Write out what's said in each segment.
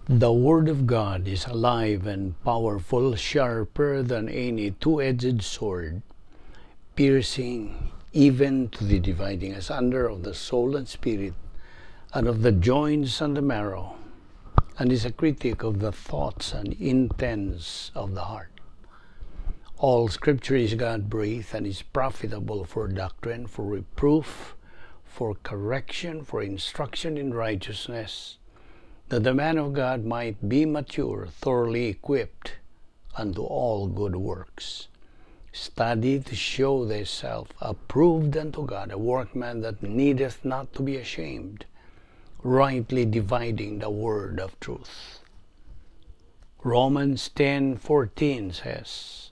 The Word of God is alive and powerful, sharper than any two-edged sword, piercing even to the dividing asunder of the soul and spirit, and of the joints and the marrow, and is a critic of the thoughts and intents of the heart. All Scripture is God-breathed and is profitable for doctrine, for reproof, for correction, for instruction in righteousness, that the man of God might be mature, thoroughly equipped unto all good works. Study to show thyself approved unto God, a workman that needeth not to be ashamed, rightly dividing the word of truth. Romans 10:14 says,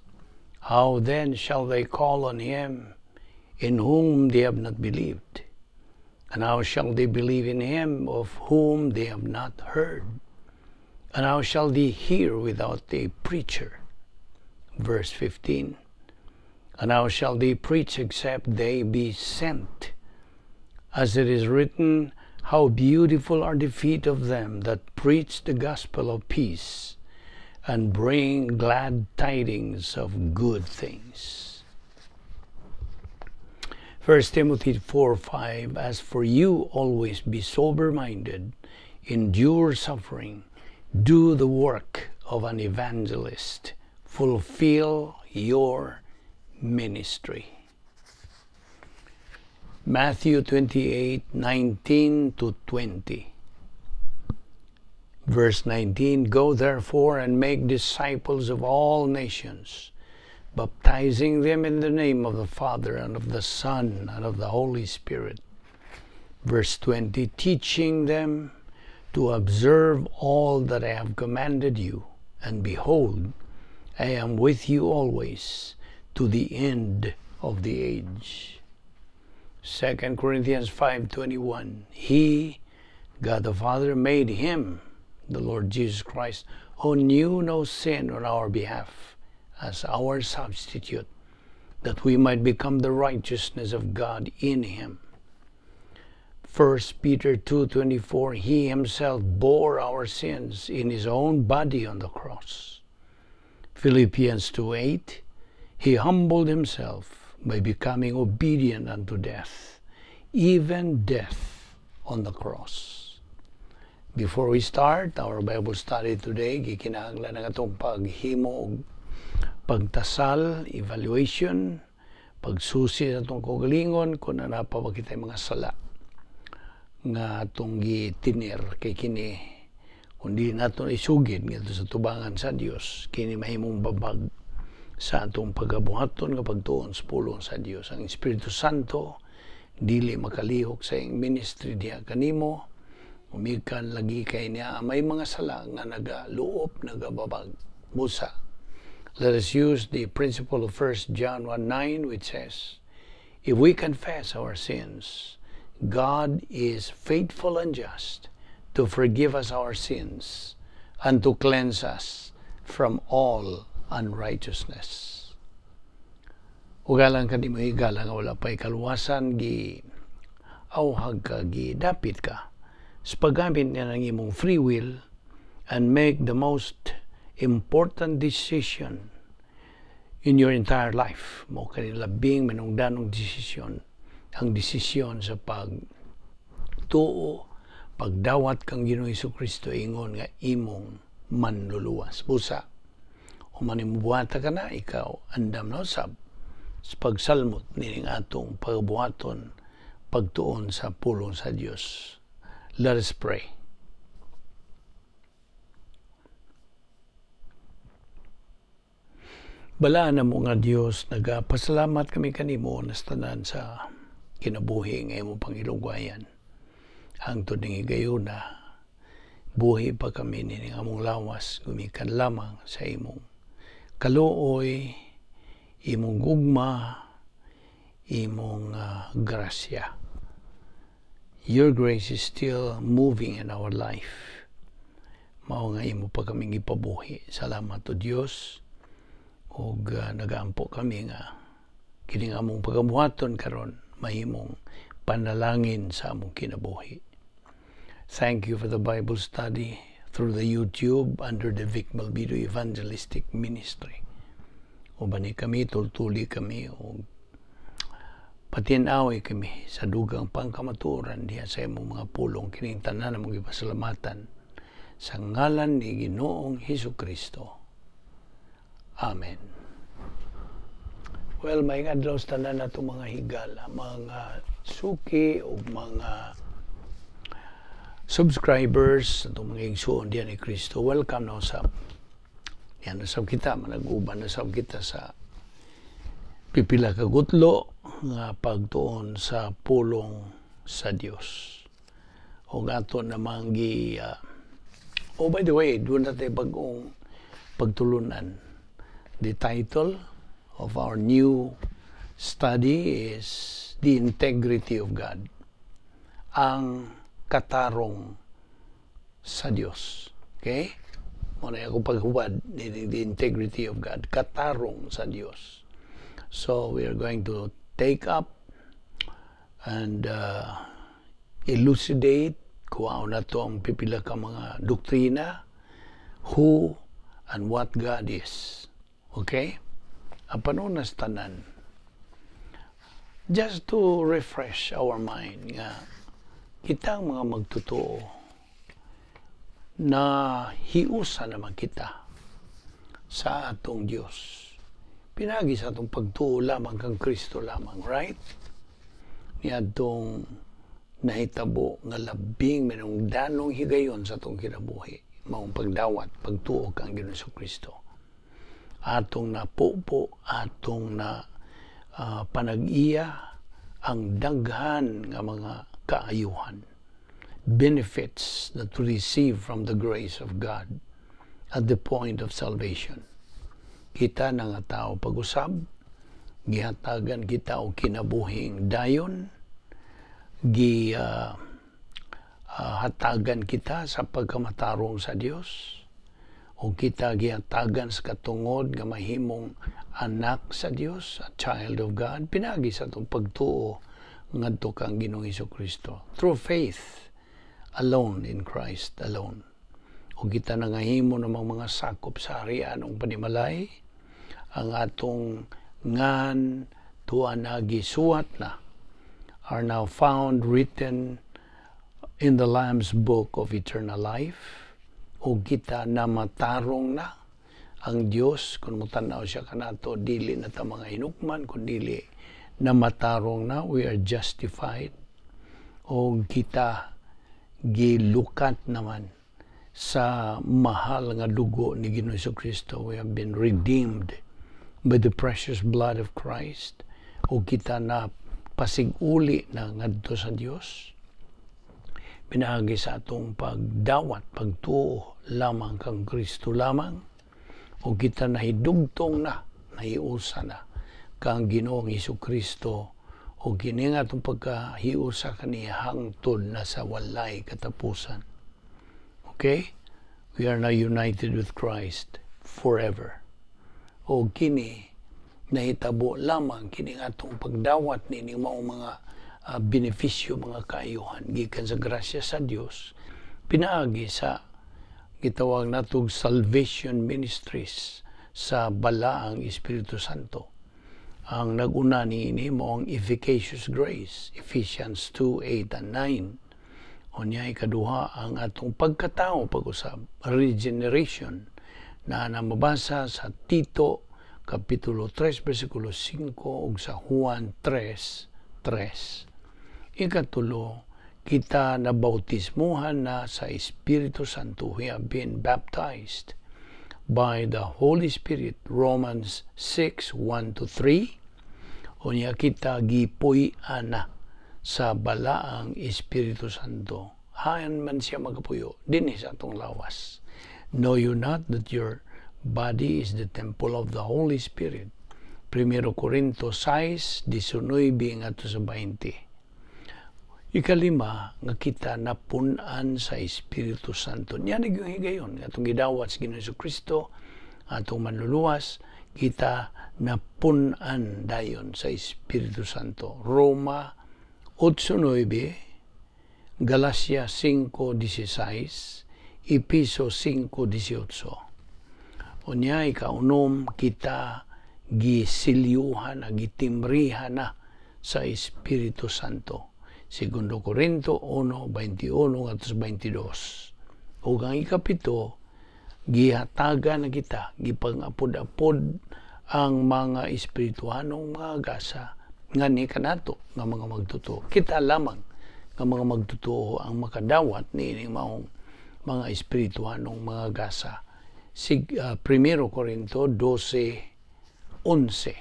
"How then shall they call on him in whom they have not believed? And how shall they believe in him of whom they have not heard? And how shall they hear without a preacher?" Verse 15, "And how shall they preach except they be sent? As it is written, how beautiful are the feet of them that preach the gospel of peace and bring glad tidings of good things." 1 Timothy 4:5, "As for you, always be sober-minded, endure suffering, do the work of an evangelist, fulfill your ministry." Matthew 28:19-20. Verse 19, "Go therefore and make disciples of all nations, baptizing them in the name of the Father and of the Son and of the Holy Spirit." Verse 20, "Teaching them to observe all that I have commanded you, and behold, I am with you always to the end of the age." 2 Corinthians 5:21, "He, God the Father, made him, the Lord Jesus Christ, who knew no sin on our behalf, as our substitute, that we might become the righteousness of God in him." 1 Peter 2:24, "He himself bore our sins in his own body on the cross." Philippians 2:8, "He humbled himself by becoming obedient unto death, even death on the cross." Before we start our Bible study today, gikinahanglan ang atong paghimo, pagtasal, evaluation, pagsusi sa atong kaugalingon kung naa pa ba kitay mga sala nga atong gitinir, kay kini kung di nato isugid ngadto sa tubangan sa Dios, kini mahimong babag sa atong pagabuhaton nga pagtuon sa pulong sa Dios. Ang Espiritu Santo dili makalihok sa iyang ministry diha kanimo, umikan lagi kay niya may mga sala nga nagaluop, nagababag. Busa, let us use the principle of 1 John 1:9, which says, "If we confess our sins, God is faithful and just to forgive us our sins and to cleanse us from all unrighteousness." Ugalang kanimo higala nga wala pa'y kaluwasan, gi auhag ka, gi dapit ka sa paggamit niya ng imong free will and make the most important decision in your entire life. Mao kani labing manungdanong desisyon, ang desisyon sa pagtuo, pagdawat kang Ginoong Hesukristo ingon nga imong manluluwas. Busa, human nimo buhata ka na, ikaw andam na usab sa pagsalmot nining atong pagbuhaton, pagtuon sa pulong sa Dios. Let us pray. Balaan na mo nga Dios, nagapasalamat kami kanimo nastanan sa kinabuhi nga imong pangilugwayan. Hangtod ning higayuna, buhi pa kami nining among lawas, gumikan lamang sa imong kaluoy, imong gugma, imong grasya. Your grace is still moving in our life. Mao nga imo pa kaming ipabuhi. Salamat o Dios. Og nagaampo kami nga kining among pagabuhaton karon mahimong panalangin sa among kinabuhi. Thank you for the Bible study. through the YouTube under the Vic Balbido Evangelistic Ministry. Uban ni kami, tultuli kami, o patin-awi kami sa dugang pangkamatuoran diha sa imong mga pulong. Kining tanan among gipasalamatan sa ngalan ni Ginoong Hesus Kristo. Amen. Well, maayong adlaw sa tanan nato, mga higala, mga suki o mga subscribers, atong mga igsuon diyan ni Kristo. Welcome na usab. Yan na sab kita, manag-uban na sab kita sa pipila ka gutlo nga pagtuon sa pulong sa Dios. O ato namang gi, oh, by the way, duna na tay bagong pagtulunan. The title of our new study is The Integrity of God. Ang katarong sa Dios. Okay? Mao na ako paghubad, the integrity of God. Katarong sa Dios. So we are going to take up and elucidate, kuhaon nato ang pipila ka mga doktrina, who and what God is. Okay? Apan una sa tanan, just to refresh our mind nga kitang mga magtotoo na hiusa naman kita sa atong Dios. Pinaagi sa atong pagtuo lamang kang Kristo lamang, right? Niadtong nahitabo nga labing manungdanong higayon sa atong kinabuhi, maong pagdawat, pagtuo kang Ginoong Kristo. Atong napupo, atong na panag-iya ang daghan nga mga kaayuhan, benefits that we receive from the grace of God at the point of salvation. Kita na nga tao pag-usab, gihatagan kita og kinabuhing dayon, gi hatagan kita sa pagkamatarong sa Dios, o kita gihatagan sa katungod nga mahimong anak sa Dios, a child of God, pinaagi sa atong pagtuo ngadto kang Ginoong Kristo. Through faith alone in Christ alone. O kita nangahimo namang mga sakop sa harian ng panimalay, ang atong ngan tuwa na gisuwat na are now found written in the Lamb's Book of Eternal Life, o kita na matarong na ang Dios. Kung mutanaw siya kanato, dili na ta mga hinukman kun dili na matarong na, we are justified, o kita gilukat naman sa mahal nga dugo ni Ginoong Kristo. We have been redeemed by the precious blood of Christ, o kita na pasig-uli na ngadto sa Dios pinaagi sa atong pagdawat, pagtuo lamang kang Kristo lamang, o kita nahidugtong na, nahiusa na kang Ginoong Hesus Kristo, o kini nga atong pagkahiusa kaniya hangtod na sa walay katapusan. Okay? We are now united with Christ forever. O kini nahitabo lamang kini nga atong pagdawat nining mao mga benepisyo, mga kaayuhan gikan sa grasya sa Dios pinaagi sa gitawag natog salvation ministries sa Balaang Espiritu Santo. Ang nag-una niini mao ang efficacious grace, Ephesians 2:8 and 9. Unya ikaduha, ang atong pagkatao pag-usab, regeneration, na mabasa sa Tito Kapitulo 3 versikulo 5 ug sa Juan 3:3. Ikatulo, kita na bautismuhan na sa Espiritu Santo. We have been baptized by the Holy Spirit. Romans 6:1 to 3. Unya kita gipuy-an na sa Balaang Espiritu Santo. Hain man siya magapuyo dinhi sa atong lawas. Know you not that your body is the temple of the Holy Spirit? 1 Corinto 6:19 ngadto sa 20. Ikalima, nga kita napun-an sa Espiritu Santo. Niya yung higayon nga atong gidawat sa Ginoong Kristo, atong manluluwas, kita napun-an dayon sa Espiritu Santo. Roma 8:9, Galacia 5:16, Epeso 5:18. Unya, ikaunom, kita gisilyuhan na, gitimbrihan na sa Espiritu Santo. Segundo Corinto 1:21 ngadto 22. Ug ang ikapito, gihatagan na kita, gipangapod-apod ang mga espirituhanong mga gasa nga ni kanato nga mga magtotoo. Kita lamang nga mga magtotoo ang makadawat niining maong mga espirituhanong mga gasa. Sig Primero Corinto 12:11.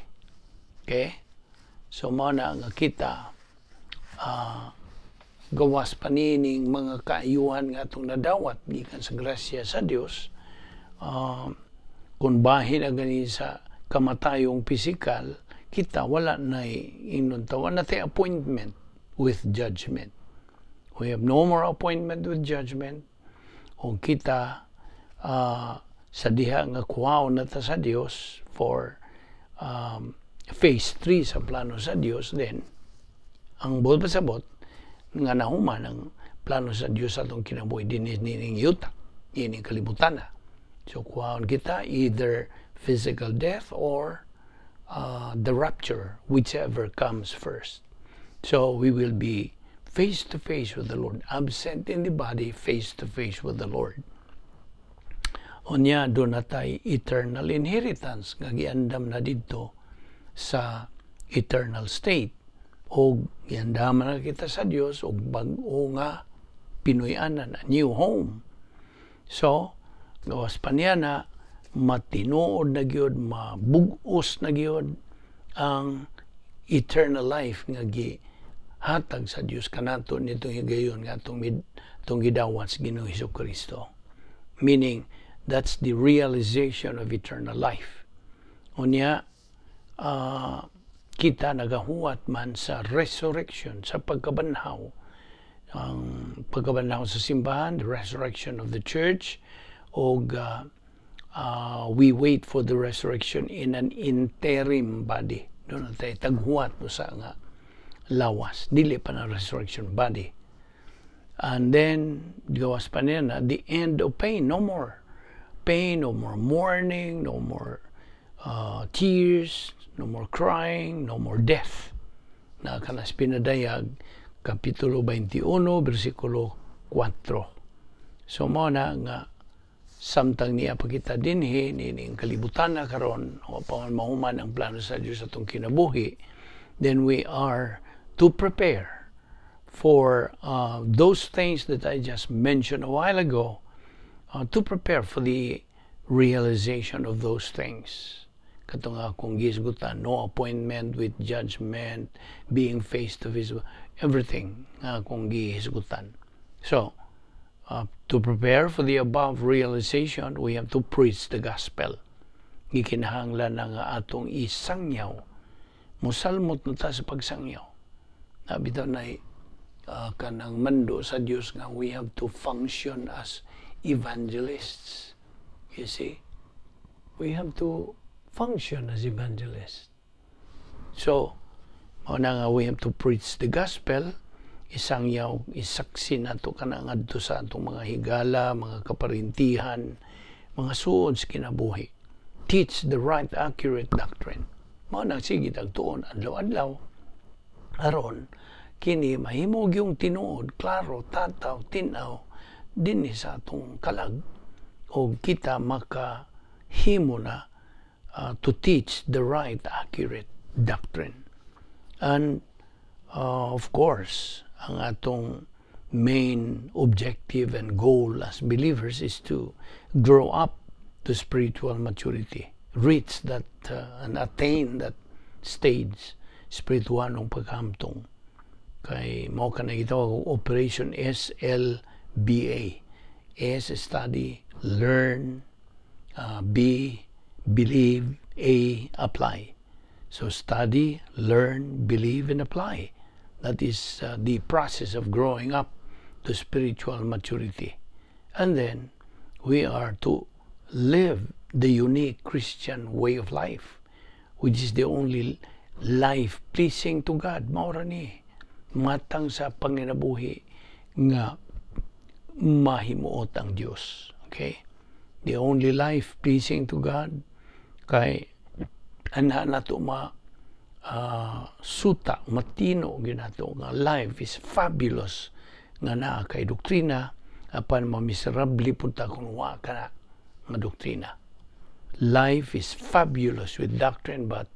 Okay? So mao na nga kita, gawas pa niining mga kaayuhan nga atong nadawat gikan sa grasya sa Dios, kung bahin na gani sa kamatayong pisikal, kita wala na ingnon ta, wala na appointment with judgment. We have no more appointment with judgment. O kita, sa diha nga kuhaon na ta sa Dios for phase 3 sa plano sa Dios, then ang buot pasabot nga nahuman ang plano sa Dios sa atong kinabuhi dinhi nining yuta, ining kalibutan na. So kuhaon kita either physical death or the rapture, whichever comes first. So we will be face to face with the Lord, absent in the body, face to face with the Lord. Unya, duna tay eternal inheritance nga giandam na didto sa eternal state o giandaman na kita sa Dios og bag-o nga Pinoy-anan, a new home. So, gawas pa niya na matinuod na gyud, mabugos na gyud ang eternal life nga gihatag sa Dios kanato nitong higayon nga atong gidawat sa Ginoong Hesus Kristo. Meaning, that's the realization of eternal life. Unya, kita nagahuwat man sa resurrection, sa pagkabanhaw. Ang pagkabanhaw sa simbahan, the resurrection of the church, o we wait for the resurrection in an interim body. Duna tay taghuwat mo sa nga lawas. Dili pa na resurrection body. And then, gawas pa niya na, the end of pain, no more pain, no more mourning, no more tears, no more crying, no more death. Na kanas pinadayag, Kapitulo 21, versikulo 4. So mao na nga samtang niya pa kita dinhi nining kalibutan na karon o pa man mahuman ang plano sa Dios atong kinabuhi, then we are to prepare for those things that I just mentioned a while ago, to prepare for the realization of those things katong akong gisgutan, no appointment with judgment, being face to face, everything nga akong gihisgutan. So to prepare for the above realization, we have to preach the gospel. Gikinahanglan na nga atong isangyaw. Musalmot na ta sa pagsangyaw na bitaw na kanang mando sa Dios nga we have to function as evangelists. You see, we have to function as evangelists. So, mao na nga we have to preach the gospel, isangyaw, isaksi nato kanang adto sa atong mga higala, mga kaparintihan, mga suod sa kinabuhi. Teach the right, accurate doctrine. Mao na sige tagtuon adlaw-adlaw. Aron kini mahimo yung tinuod, klaro, tataw, tin-aw dinhi sa atong kalag o kita makahimo na to teach the right, accurate doctrine. And of course, ang atong main objective and goal as believers is to grow up to spiritual maturity, reach that and attain that stage, spiritual ng paghamtong. Kay mao ka na ito, Operation SLBA. S, study, learn, B, believe, A, apply. So study, learn, believe, and apply. That is the process of growing up to spiritual maturity. And then we are to live the unique Christian way of life, which is the only life pleasing to God. Mao ra ni matang sa panginabuhi nga Mahimuot ang Dios. Okay? The only life pleasing to God kay ana nato ma suta matino ginato nga life is fabulous nga naa kay doktrina, apan mamiserable pud ta kung wa ka na nga doktrina. Life is fabulous with doctrine but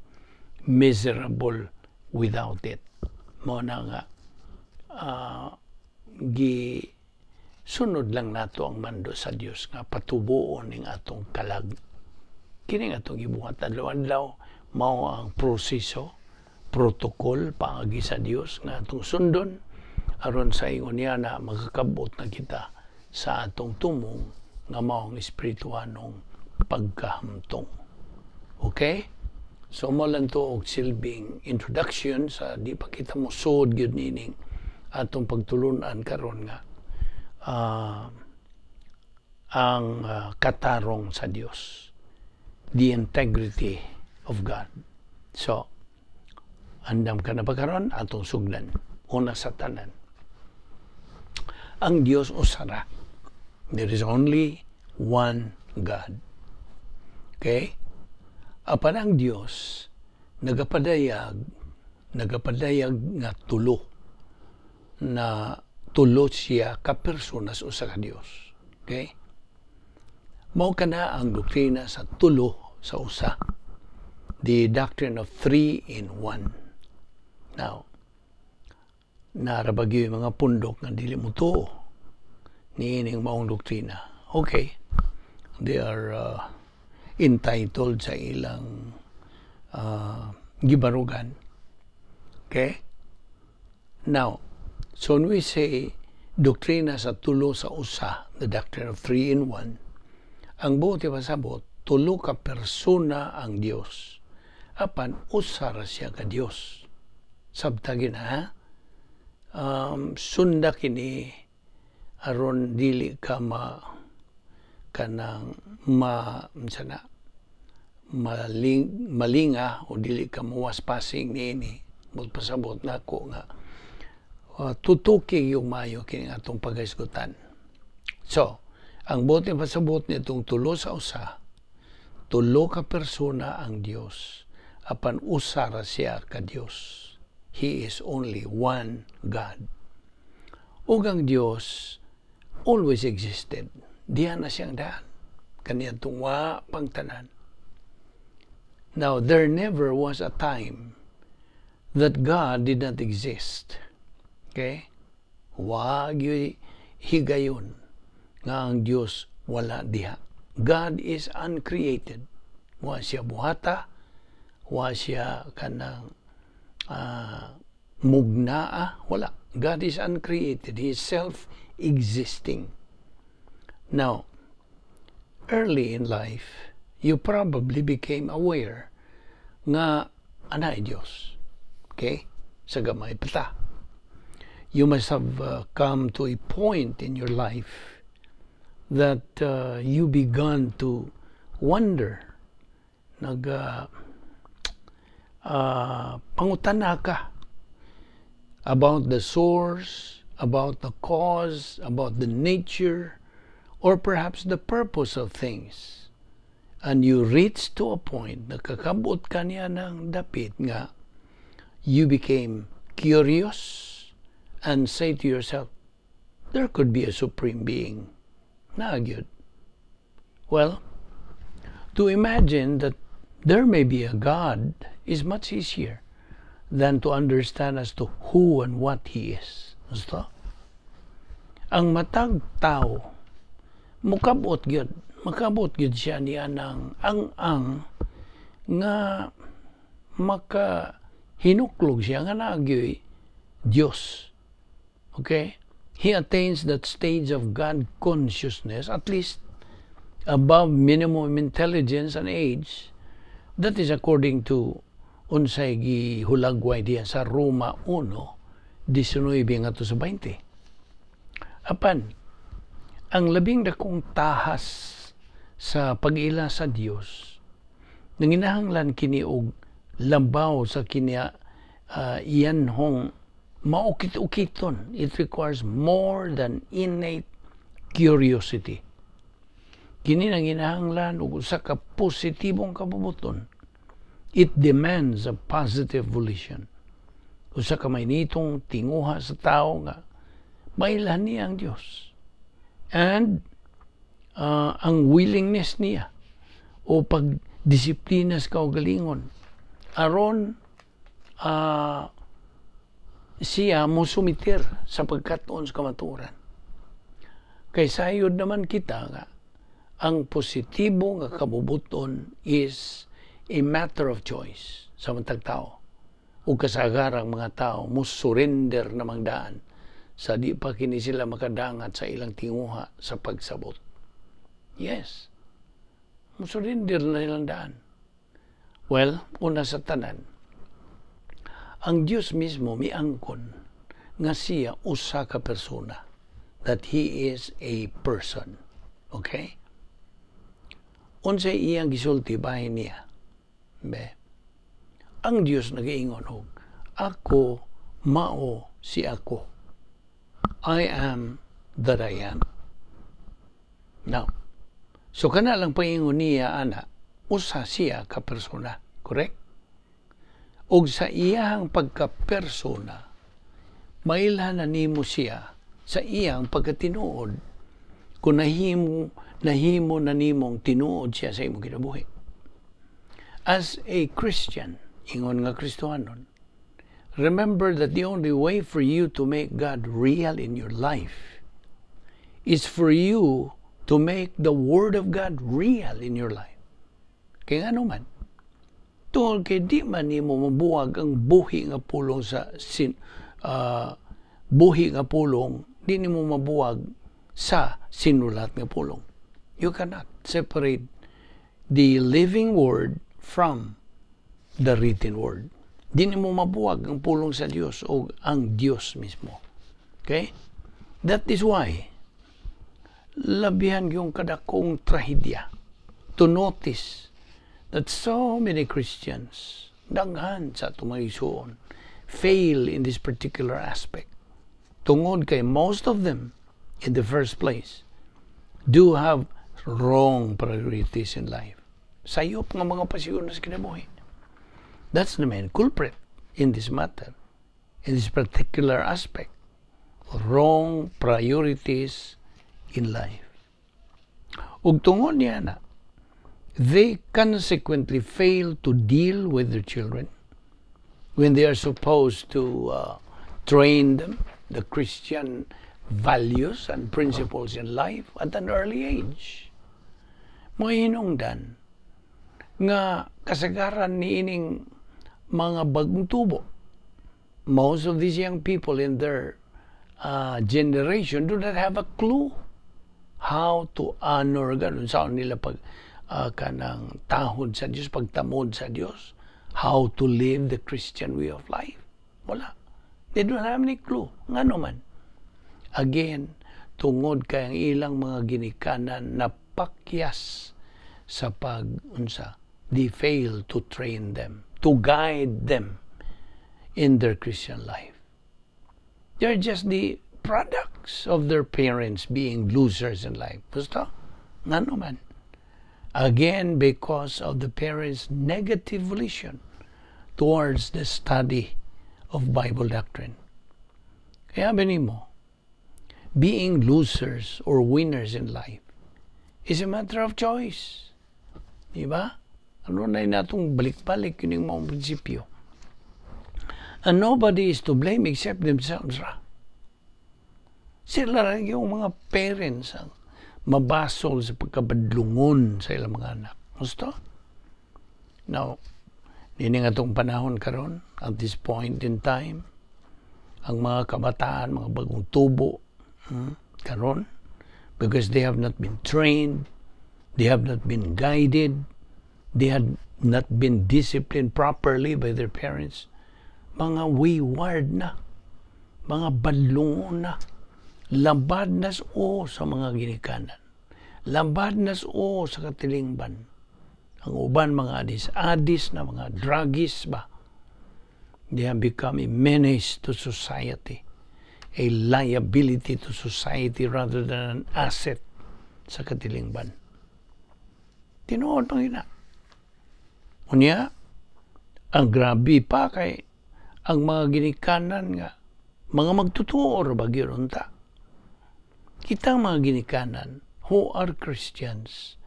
miserable without it. Mao na nga gi sunod lang nato ang mando sa Dios nga patubuon ning atong kalag. Kini nga atong gibuhat adlaw-adlaw, mao ang proseso, protocol paagi sa Dios nga atong sundon aron sa ingon niya na makakabot na kita sa atong tumong nga mao ang espirituhanong pagkahamtong. Okay? So mao lang to og silbing introduction sa di pa kita mosud gyud nining atong pagtulunan karon nga ang katarong sa Dios, the integrity of God. So andam ka na ba karon? Atong sugdan. Una sa tanan, ang Dios usa ra. There is only one God. Okay? Apan ang Dios nagapadayag nga tulo, na tulo siya ka persona sa usa ka Dios. Okay? Mao kana ang doktrina sa tulo sa usa. The doctrine of three in one. Now, naa ra ba gyoy mga pundok nga dili mo tuo niining maong doktrina. Okay. They are entitled sa ilang gibarugan. Okay? Now, so when we say doktrina sa tulo sa usa, the doctrine of three in one, ang buot ipasabot, tulo ka persona ang Dios. Apan usa ra siya ka Dios. Sabta gina, ha? Sunda kini aron dili ka ma kanang ma unsa na maling, malinga o dili ka muwaspasing niini. Pasabot nako nga tutuki yung mayo kini atong paghisgutan. So, ang buot pasabot nitong tulo sa usa, tulo ka persona ang Dios, apan usa ra siya ka Dios. He is only one God. Ug ang Dios always existed. Diha na siyang daan. Kaniadtong wa pang tanan. Now, there never was a time that God did not exist. Okay? Wa gyud higayon nga ang Dios wala diha. God is uncreated. Wa siya buhata, wa siya kanang mugnaa, wala. God is uncreated. He is self-existing. Now, early in life, you probably became aware nga anay Diyos. Okay? Sa gamay pa ta. You must have come to a point in your life that you began to wonder, nag pangutana ka about the source, about the cause, about the nature, or perhaps the purpose of things. And you reach to a point, nakakabot ka niya ng dapit nga, you became curious and say to yourself, "There could be a supreme being." Naa gyud. Well, to imagine that there may be a God is much easier than to understand as to who and what He is. Basta? Ang matag tao, mukabot gyud, makabot gyud siya niya ng ang nga maka hinuklog siya nga naa gyoy Dios. Okay? He attains that stage of God consciousness, at least above minimum intelligence and age. That is according to unsay gihulagway diya sa Roma 1, 19 ngadto sa 20. Apan, ang labing dakong tahas sa pag-ila sa Dios, nanginahanglan kini og labaw sa kiniya iyanhong maukit-ukiton. It requires more than innate Curiosity. Kini nanginahanglan og usa ka positibong kabubuton. It demands a positive volition. Usa ka mainitong tinguha sa tao nga mailhan niya ang Dios. And ang willingness niya o pagdisiplina sa kaugalingon aron siya mo sumiter sa pagkatuon sa kamatuoran. Kay sayod naman kita nga ang positibo nga kabubuton is a matter of choice sa matag tao. Ug kasagarang mga tao mo surrender namang daan sa di pa kini sila makadangat sa ilang tinguha sa pagsabot. Yes. Mo surrender na silang daan. Well, una sa tanan, ang Dios mismo miangkon nga siya usa ka persona, that He is a person. Okay? Unsay iyang gisulti bahin niya? Be. Ang Dios nagaingon og "Ako mao si ako." "I am that I am." Now, so kana lang paingon niya ana, usa siya ka persona, correct? Og sa iyang pagka-persona, mailhan na nimo siya sa iyang pagkatinuod kung nahimo na nimong tinuod siya sa imong kinabuhi. As a Christian, ingon nga Kristohanon, remember that the only way for you to make God real in your life is for you to make the Word of God real in your life. Kaya nga naman, tungod kay di man nimo mabuwag ang buhi nga pulong sa buhi nga pulong, di nimo mabuwag sa sinulat nga pulong. You cannot separate the living Word from the written Word. Di nimo mabuwag ang pulong sa Dios o ang Dios mismo. Okay? That is why labihan yung kadakong trahedya to notice that so many Christians, daghan sa atong mga igsuon, fail in this particular aspect. Tungod kay most of them, in the first place, do have wrong priorities in life. Sayop nga mga pasyon sa kinabuhi. That's the main culprit in this matter, in this particular aspect. Wrong priorities in life. Ug tungod niya na, they consequently fail to deal with their children when they are supposed to train them the Christian values and principles in life at an early age. Mga hinungdan nga kasagaran ni ining mga bagong tubo. Most of these young people in their generation do not have a clue how to honor God. Unsaon nila pag kanang tahod sa Dios, pagtamod sa Dios, how to live the Christian way of life. Wala. They don't have any clue. Ngano man? Again, tungod kay ang ilang mga ginikanan napakyas sa pag-unsa. They fail to train them, to guide them in their Christian life. They're just the products of their parents being losers in life. Basta, ngano man? Again, because of the parents' negative volition towards the study of Bible doctrine. Kaya mo, being losers or winners in life is a matter of choice. Di ba? Ano na natong balik-balik yun yung mga prinsipyo. And nobody is to blame except themselves. Ra. Sila rin yung mga parents ang mabasol sa pagkabadlungon sa ilang mga anak. Gusto? Now, nini nga itong panahon karon, at this point in time, ang mga kabataan, mga bagong tubo, karon, because they have not been trained, they have not been guided, they had not been disciplined properly by their parents, mga wayward na, mga badlungon na, labad na o sa mga ginikanan, labad na o sa katilingban. Ang uban mga adis-adis na mga druggies ba, they have become a menace to society. a liability to society rather than an asset sa katilingban. Tinuod pang ina. Unya, ang grabe pa kay ang mga ginikanan nga mga magtutuo ra ba gyud unta. Kitang mga ginikanan who are Christians,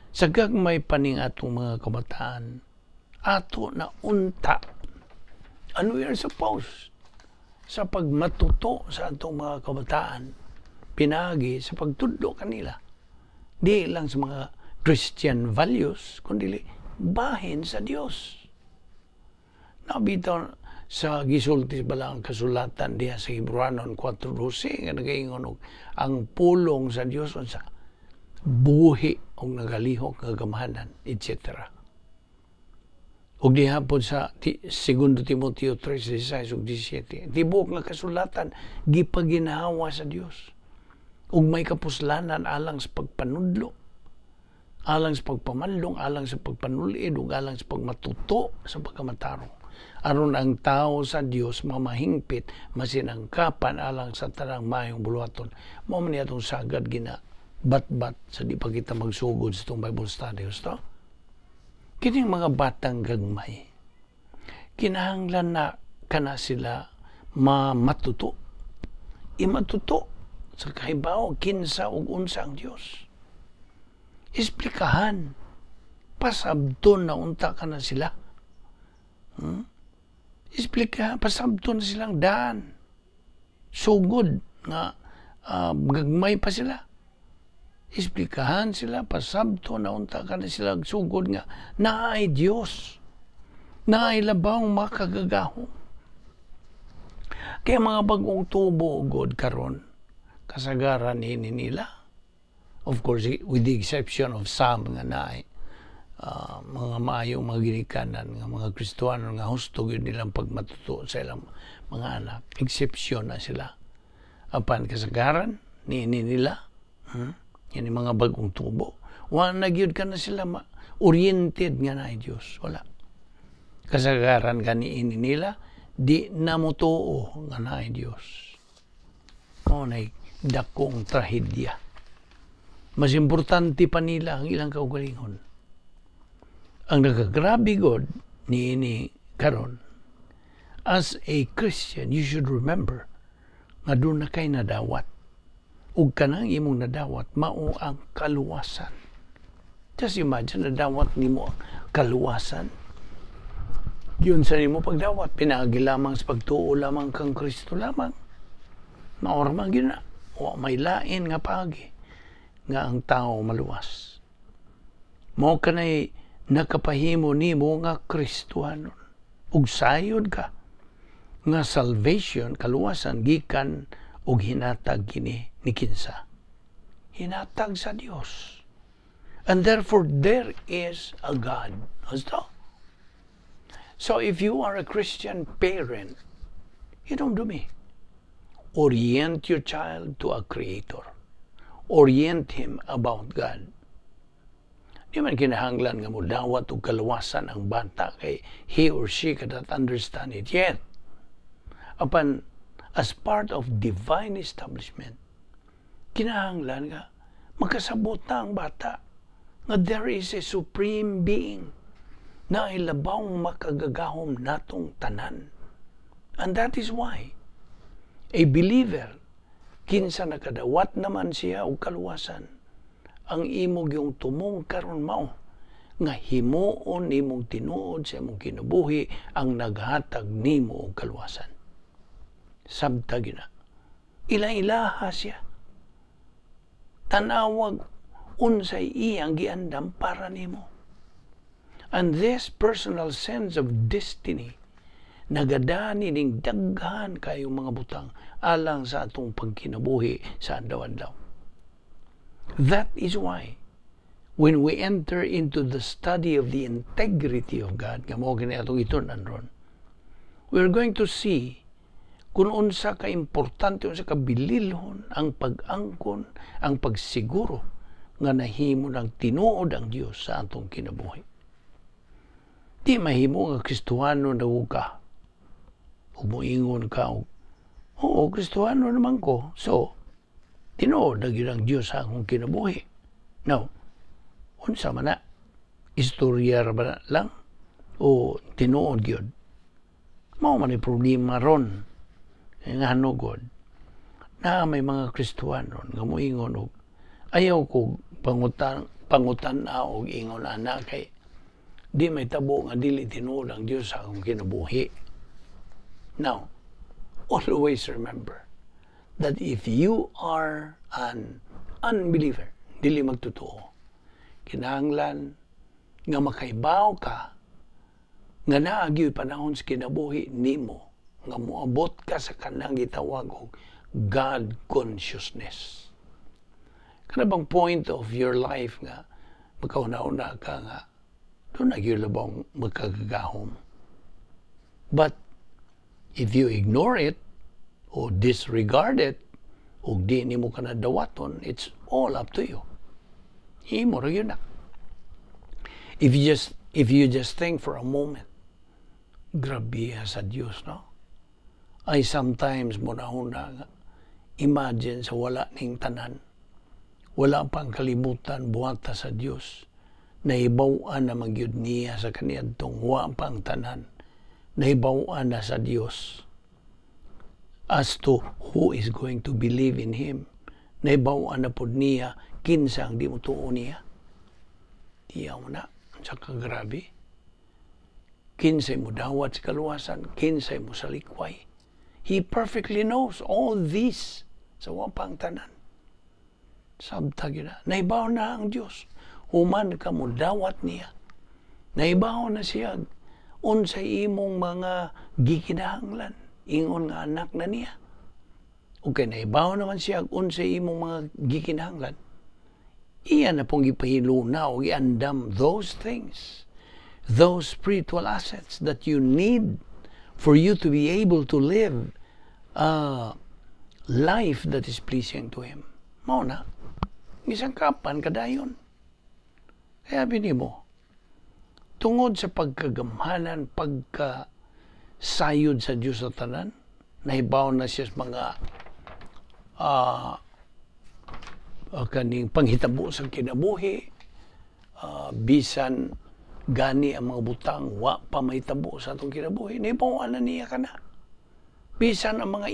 sa gagmay paning atong mga kabataan, ato na unta, and we are supposed sa pagmatuto sa atong mga kabataan pinagi sa pagtudlo kanila, di lang sa mga Christian values kundi bahin sa Dios. Nabitaw sa gisulti bala ang kasulatan diha sa Hebrewanon 4:12 nga nagaingon og ang pulong sa Dios unsa buhi og nagalihok nga gamhanan, etc. Ug diha pod sa Segundo Timoteo 3:16 ug 17, tibuok nga kasulatan gipaginhawa sa Dios ug may kapuslanan alang sa pagpanudlo, alang sa pagpamanlong, alang sa pagpanulid ug alang sa pagmatuto sa pagkamatarong, aron ang tao sa Dios mamahingpit, masinangkapan alang sa tanang maayong buluhaton. Mao man atong sagad gina bat-bat sa di pa kita magsugod sa itong Bible study. Gusto? Kining mga batang gagmay, kinahanglan na kana sila mamatuto. Imatuto sa kahibaw kinsa ug unsa ang Dios. Esplikahan. Pasabton na unta kana sila. Esplika, pasabton na silang daan. Sugod nga gagmay pa sila. Esplikahan sila, pasabton na unta kana sila sugod nga naay Dios. Naay labaw makagagahom. Kaya mga bagong tubo god karon, kasagaran ini nila. Of course, with the exception of some nga naay mga maayong mga ginikanan nga mga Kristuano nga husto gyud nilang pagmatuto sa ilang mga anak. Exception na sila. Apan kasagaran ni nila, Yan yung mga bagong tubo. Wala na gyud ka na sila oriented nga na Diyos. Wala. Kasagaran kani ini nila, di na motuo nga naay Diyos. Mao na dakong trahedya. Mas importante pa nila ang ilang kaugalingon. Ang nagagrabe god ni ini karon, as a Christian, you should remember nga doon na kay nadawat. Ug kanang imong nadawat, mao ang kaluwasan. Just imagine, nadawat nimo ang kaluwasan. Yun sa nimo pagdawat, pinaagi lamang sa pagtuo lamang kang Kristo lamang. Mao ra man gyud na. Wa may lain nga paagi nga ang tao maluwas. Mao kanay nakapahimo nimo nga Kristohanon. Ug sayod ka nga salvation, kaluwasan, gikan og hinatag kini ni kinsa? Hinatag sa Dios. And therefore there is a God. Husto? So if you are a Christian parent, you don't do me. Orient your child to a creator. Orient him about God. Di man kinahanglan nga mo dawat og kaluwasan ang bata kay he or she cannot understand it yet. Apan as part of divine establishment, kinahanglan nga makasabot na ang bata nga there is a supreme being na labaw makagagahom natong tanan. And that is why a believer, kinsa nakadawat naman siya og kaluwasan, ang imong yung tumong karon mao nga himuon nimong tinuod sa imong kinabuhi ang naghatag nimo og kaluwasan. Sabta gina. Ila-ilaha siya. Tanawag unsay iyang giandam para nimo. And this personal sense of destiny nagadani ning daghan kayong mga butang alang sa atong pagkinabuhi sa adlaw-adlaw. That is why when we enter into the study of the integrity of God, nga mao gani atong itun-an ron, we are going to see kung unsa ka importante, unsa ka bililhon ang pag-angkon, ang pagsiguro nga nahimo ng tinuod ang Dios sa atong kinabuhi. Di mahimo nga Kristuhano na ka. Ug moingon ka og, Oo, Kristohano naman ko. So, tinuod na gyud ang Diyos sa akong kinabuhi. Now, unsa man na? Istorya ra ba na lang? O tinuod gyud? Mao man ay problema ron. Nga god na may mga Kristohano nga moingon og ayaw ko pangutan na og ingon ana kay di may tabo nga dili tinuod ang Dios sa akong kinabuhi. Now, always remember that if you are an unbeliever, dili magtotoo, kinahanglan nga makaibaw ka nga naa gyoy panahon sa kinabuhi nimo nga moabot ka sa kanang gitawag og God consciousness. Kana bang point of your life nga makauna-una ka nga duna gyud labong magkagagahom. But if you ignore it or disregard it o di nimo ka na dawaton, it's all up to you. Imo ra gyud na. If you just think for a moment, grabe sa Dios, no? Ay, sometimes mo na nga imagine sa wala ning tanan. Wala pang kalibutan buhata sa Dios. Nahibaw-an na magyud niya sa kaniadtong wa pang tanan. Nahibaw-an na sa Dios as to who is going to believe in Him. Nahibaw-an na pod niya kinsa ang di mo tuo niya. Tiyaw na sa kagrabe. Kinsay mo dawat sa kaluwasan, kinsay mo sa likway. He perfectly knows all this sa wa pang tanan. Sabta gyud na. Nahibaw na ang Dios. Human ka mo dawat niya. Nahibaw na siya unsay imong mga gikinahanglan. Ingon nga anak na niya. Okay, nahibaw naman siya unsay imong mga gikinahanglan. Iya na pong gipahiluna o giandam those things, those spiritual assets that you need for you to be able to live a life that is pleasing to Him. Mao na. Isang kapan kadayon. Kaya bini mo, tungod sa pagkagamhanan, pagka sayod sa Diyos sa tanan, nahibaw na siya sa mga kaning panghitabo sa kinabuhi, bisan gani ang mga butang wa pa mahitabo sa atong kinabuhi, nahibaw na niya kana. Bisan ang mga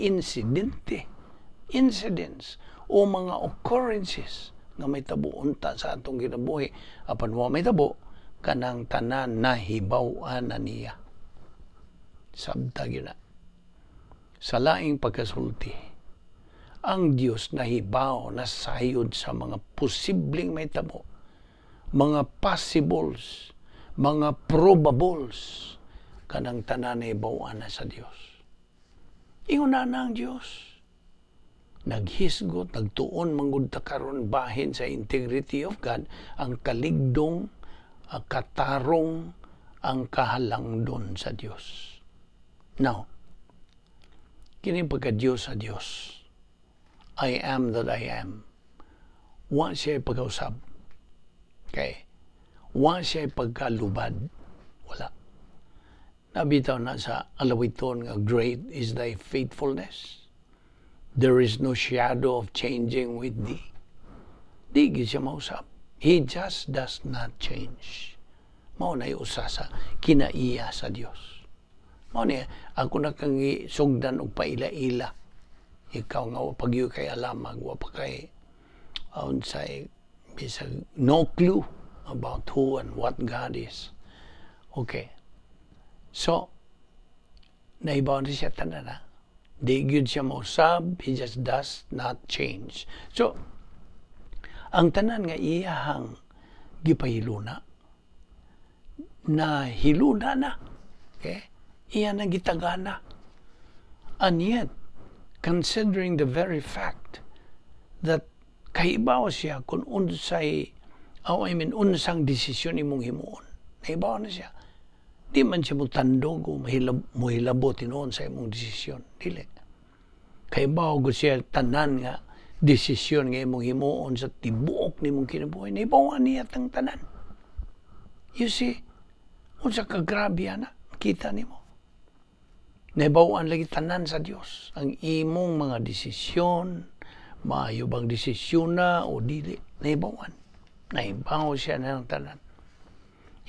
incidents o mga occurrences nga may tabo unta sa atong kinabuhi apan wa may tabo, kanang tanan nahibaw-an na niya. Sabta gyud na. Sa laing pagkasulti, ang Dios nahibaw na sayod sa mga posibleng may tabo, mga possibles, mga probables, kanang tanan nahibaw-an na sa Dios. Ingon na ang Dios. Naghisgot, nagtuon manggod ta karon bahin sa integrity of God, ang kaligdong, ang katarong, ang kahalangdon sa Dios. Now, kini pagka Dios sa Dios, I am that I am. Wa siya pagkausab. Okay? Wa siya pagkalubad. Wala. Nabitaw na sa alawiton nga "Great is thy faithfulness. There is no shadow of changing with thee." Di gyud siya mausab. He just does not change. Mao na usa sa kinaiya sa Dios. Mao ni ako na kang sugdan og paila-ila. Ikaw nga wa pa gyud kay alamag, wa pa kay unsay bisag no clue about who and what God is. Okay. So, naibaw na siya tanan na. Di gyud siya mausab, he just does not change. So, ang tanan nga iyahang gipahiluna, na hiluna na. Okay? Iya na gitagana. And yet, considering the very fact that kahibaw siya kung unsay, oh, I mean, unsang desisyon imong himuon. Nahibaw na siya. Di man siya mutandog o mohilabot tinuon sa imong desisyon. Dili. Kahibaw gud siya tanan nga desisyon nga imong himuon sa tibuok nimong kinabuhi. Nahibaw niya tang tanan. You see, unsa ka grabe ana, kita nimo. Nahibaw-an lagi tanan sa Dios ang imong mga desisyon, maayo bang desisyon na o dili, nahibaw-an. Nahibaw siya na ng tanan.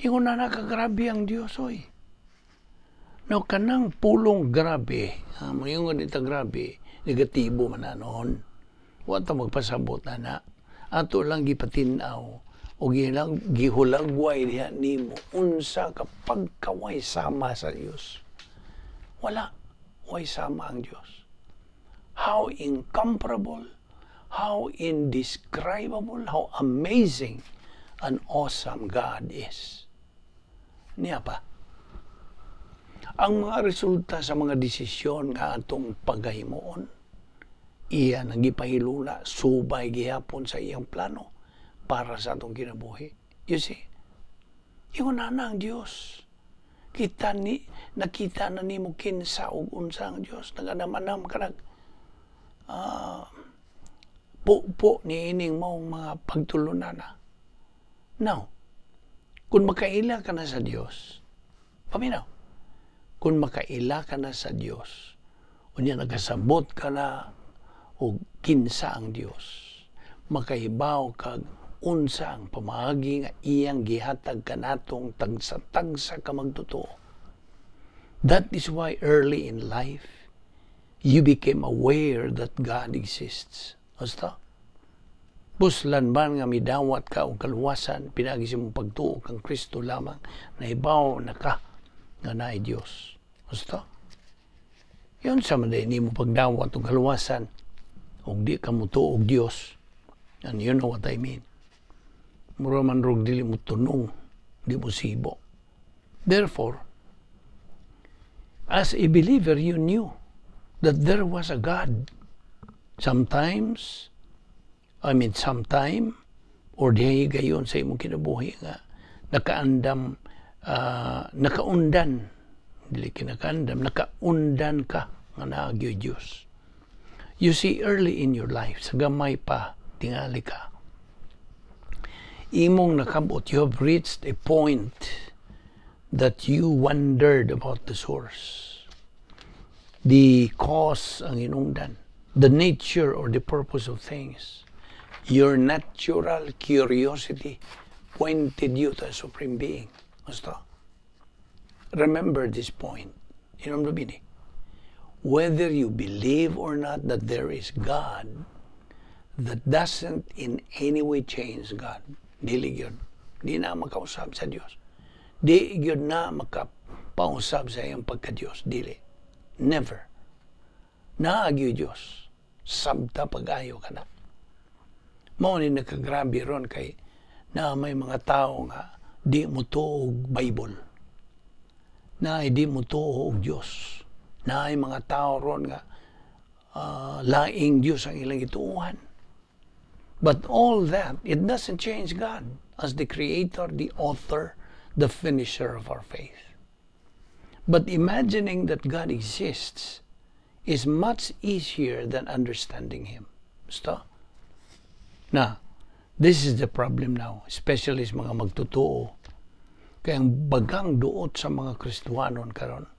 Ingon na nakagrabe ang Dios, oy. No, kanang pulong grabe, moingon ita grabe, negatibo man na noon. Wa ta magpasabot na na. Ato lang gipatin-aw o gilang gihulagway diha nimo unsa ka pagkaway sama sa Dios. Wala. Way sama ang Dios. How incomparable, how indescribable, how amazing and awesome God is. Niya pa. Ang mga resulta sa mga desisyon nga atong paghimuon, iya nang gipahilula, subay gihapon sa iyang plano para sa atong kinabuhi. You see? Ingon na ang Dios. Kita ni nakita na nimo kinsa ug unsa ang Dios. Naganam-anam ka, nag po ni ining maong mga pagtulunan na. Now, kung makaila ka na sa Dios, paminaw, kung makaila ka na sa Dios, unya nagkasabot ka na og kinsa ang Dios, makahibaw kag unsa ang pamaagi nga iyang gihatag kanatong tagsa-tagsa ka magtotoo. That is why early in life, you became aware that God exists. Basta? Buslan ba nga midawat ka og kaluwasan, pinagi sa imong pagtuo kang Kristo lamang, nahibaw na ka nga naay Dios. Basta? Yun sa man nimo pagdawat og kaluwasan, og di ka mutuo og Dios. And you know what I mean. Mura man rog dili mo tunong, di mo sibo. Therefore, as a believer, you knew that there was a God. Sometimes, I mean, sometime, or dihay gayon sa imong kinabuhi nga nakaandam, nakaundan, dili kinakaandam, nakaundan ka nga naagyo Diyos. You see, early in your life, sa gamay pa, tingali ka, imong nakabot, you have reached a point that you wondered about the source, the cause ang hinungdan, the nature or the purpose of things. Your natural curiosity pointed you to a supreme being. Basta. Remember this point. You know what I mean? Whether you believe or not that there is God, that doesn't in any way change God. Dili gyud. Di na makausab sa Dios. Di gyud na makapausab sa iyang pagka-Dios. Dili. Never. Naagyo Dios. Sabta pag-ayo ka na. Mao ni nakagrabe ron kay na may mga tao nga di mo og Bible. Na di mo og Dios. Na ay mga tao ron nga laing Dios ang ilang gituohan. But all that, it doesn't change God as the creator, the author, the finisher of our faith. But imagining that God exists is much easier than understanding Him. Basta? Na, this is the problem now, especially sa mga magtotoo. Kaya ang bagang duot sa mga Kristuhanon karon.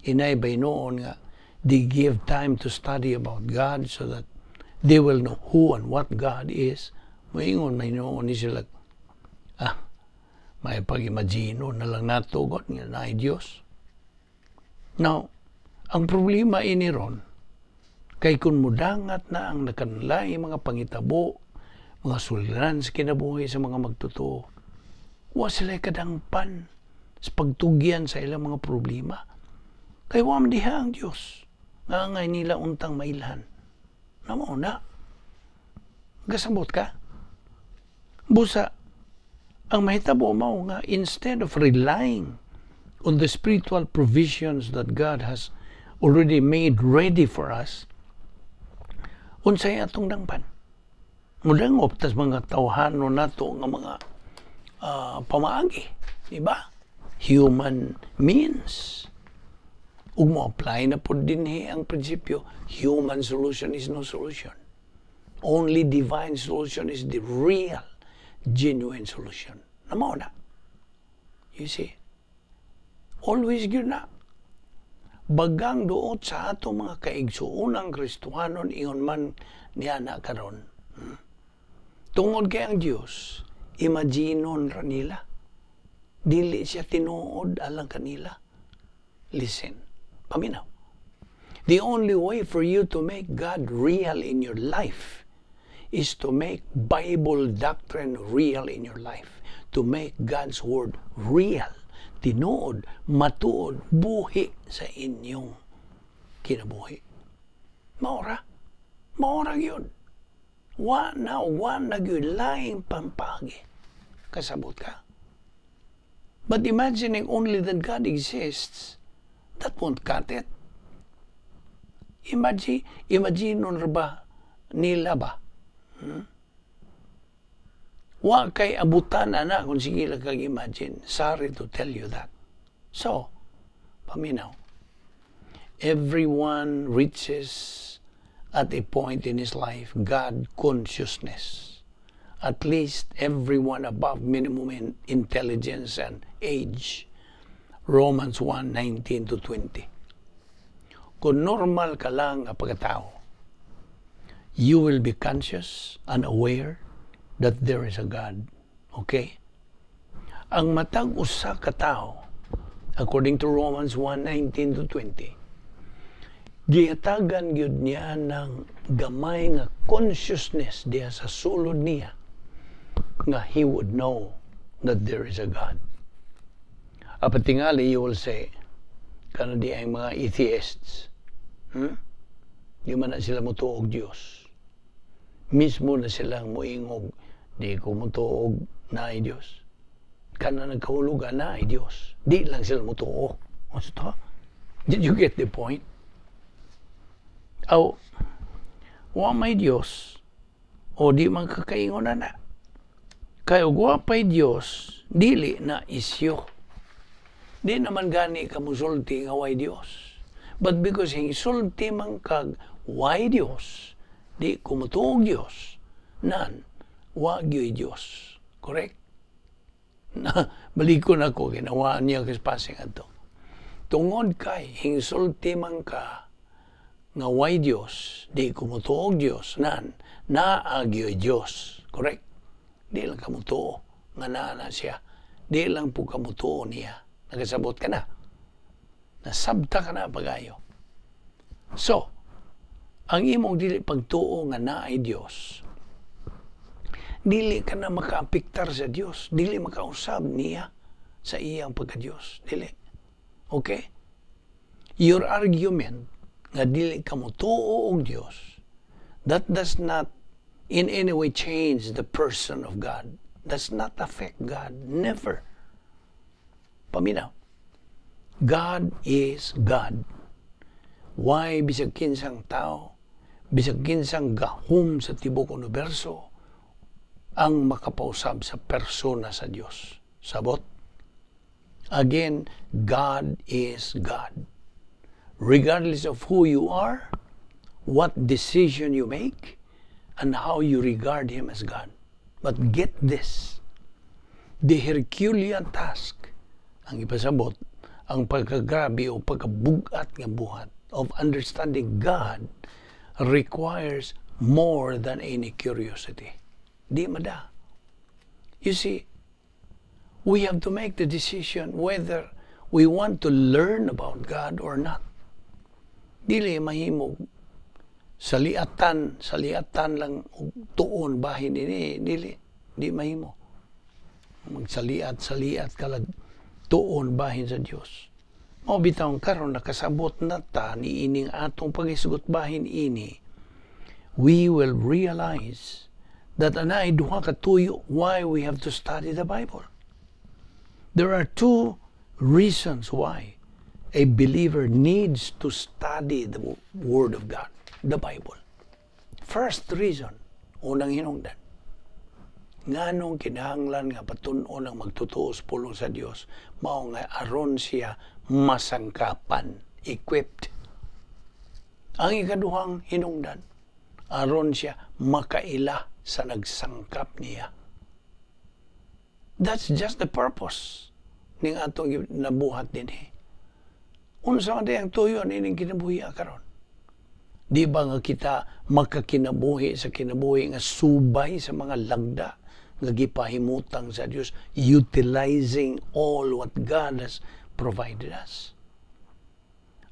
Inay bay noon nga they give time to study about God so that they will know who and what God is. Moingon may noon ni sila, may pag-imagino na lang nato God nga naay Dios. Now, ang problema ini ron, kay kung mudangat na ang nakanlay mga pangitabo, mga suliran sa kinabuhi sa mga magtotoo, wa sila kadangpan sa pagtugyan sa ilang mga problema. Kay wa man diha ang Dios. Nga angay nila untang mailhan. Namo na. Gasabot ka. Busa, ang mahitabo mao nga instead of relying on the spiritual provisions that God has already made ready for us, unsay atong dangpan? Mudangop tas mga tawhano nato nga mga pamaagi, di ba? Human means. Ug mo apply na pod dinhi ang prinsipyo, human solution is no solution. Only divine solution is the real, genuine solution. Namo na. You see? Always gyud na. Bagang duot sa ato mga kaigsuonang Kristohanon ingon man niya na karon. Tungod kay ang Dios, imaginon ra nila. Dili siya tinuod alang kanila. Listen, paminaw. The only way for you to make God real in your life is to make Bible doctrine real in your life. To make God's Word real, tinuod, matuod, buhi sa inyong kinabuhi. Maora. Maora yun. Wa na gyud laing pampagi. Kasabot ka? But imagining only that God exists, that won't cut it. Imagine ba nila ba? Wa kay abutan ana kung sige lang kag imagine. Sorry to tell you that. So, paminaw. Everyone reaches at a point in his life God consciousness. At least everyone above minimum in intelligence and age. Romans 1:19 to 20. Kung normal ka lang nga pagkatao, you will be conscious and aware that there is a God. Okay? Ang matag usa ka tawo, according to Romans 1:19 to 20, gihatagan gyud niya ng gamay nga consciousness diha sa sulod niya nga he would know that there is a God. Apan tingali, you will say, kana di ang mga atheists, Di man na sila mutuog Diyos. Mismo na silang muingog, "Di ko mutuog naay Diyos." Kana nagkahulugan naay Diyos. Di lang sila mutuo. Gusto? Did you get the point? Aw, wa may Diyos, o di man kakaingon na na. Kay og wa pay Diyos, dili na isyo. Di naman gani ka musulti nga way Diyos. But because hisulti man kag way Diyos, di ko mutuog Diyos, nan, wa gyud Diyos. Correct? Na, balikon ako, ginawaan niya kas passing ato. Tungod kay, hingsulti man ka, nga way Diyos, di ko mutuog Diyos, nan, naa gyoy Diyos. Correct? Di lang ka mutuo, nga naa na siya. Di lang po ka mutuo niya. Nagasabot ka na. Nasabta ka na pagayo. So, ang imong dili pagtuo nga naay Dios, dili ka na makaapektar sa Dios, dili makausab niya sa iyang pagka-Dios. Dili. Okay? Your argument nga dili ka motuo og Dios, that does not in any way change the person of God. Does not affect God. Never. Paminaw. God is God. Why bisag kinsang tao, bisag kinsang gahom sa tibok universo, ang makapausab sa persona sa Dios? Sabot? Again, God is God. Regardless of who you are, what decision you make, and how you regard Him as God. But get this, the Herculean task, ang ipasabot, ang pagkagrabe o pagkabugat nga buhat of understanding God requires more than any curiosity. Di mada. You see, we have to make the decision whether we want to learn about God or not. Dili mahimog saliatan, saliatan lang og tuon bahin ini, dili, di mahimo. Magsaliat, saliat kalag tuon bahin sa Dios. Mao bitaw karon nakasabot na ta ni ining atong paghisgot bahin ini, we will realize that anay duha ka tuyo why we have to study the Bible. There are two reasons why a believer needs to study the Word of God, the Bible. First reason, unang hinungdan, nganong kinahanglan nga patun-on ang magtutuo sa pulong sa Dios, mao nga aron siya masangkapan, equipped. Ang ikaduhang hinungdan, aron siya makaila sa nagsangkap niya. That's just the purpose ning atong nabuhat dinhi. Unsa man ang tuyo nining kinabuhi karon? Di ba nga kita makakinabuhi sa kinabuhi nga subay sa mga lagda nga gipahimutang sa Dios, utilizing all what God has provided us?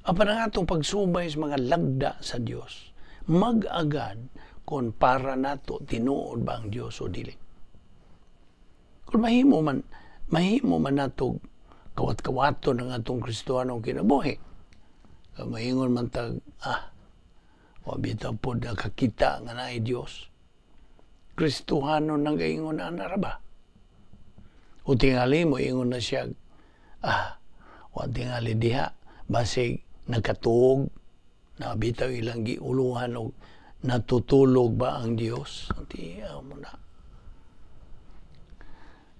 Apan ang atong pagsubay sa mga lagda sa Dios, mag-agad kung para nato tinuod ba ang Dios o dili. Kung mahimo man nato kawat-kawaton ang atong Kristohanong kinabuhi. Mahingon man tag, "Ah, wa bitaw pod nakakita nga naay Dios." Kristohano nang gaingon ana ra ba? O tingali mo ingon na siya, "Ah, wa tingali diha, basig nagkatuog na bitaw ilang giuluhan og natutulog ba ang Dios." Anti mo na.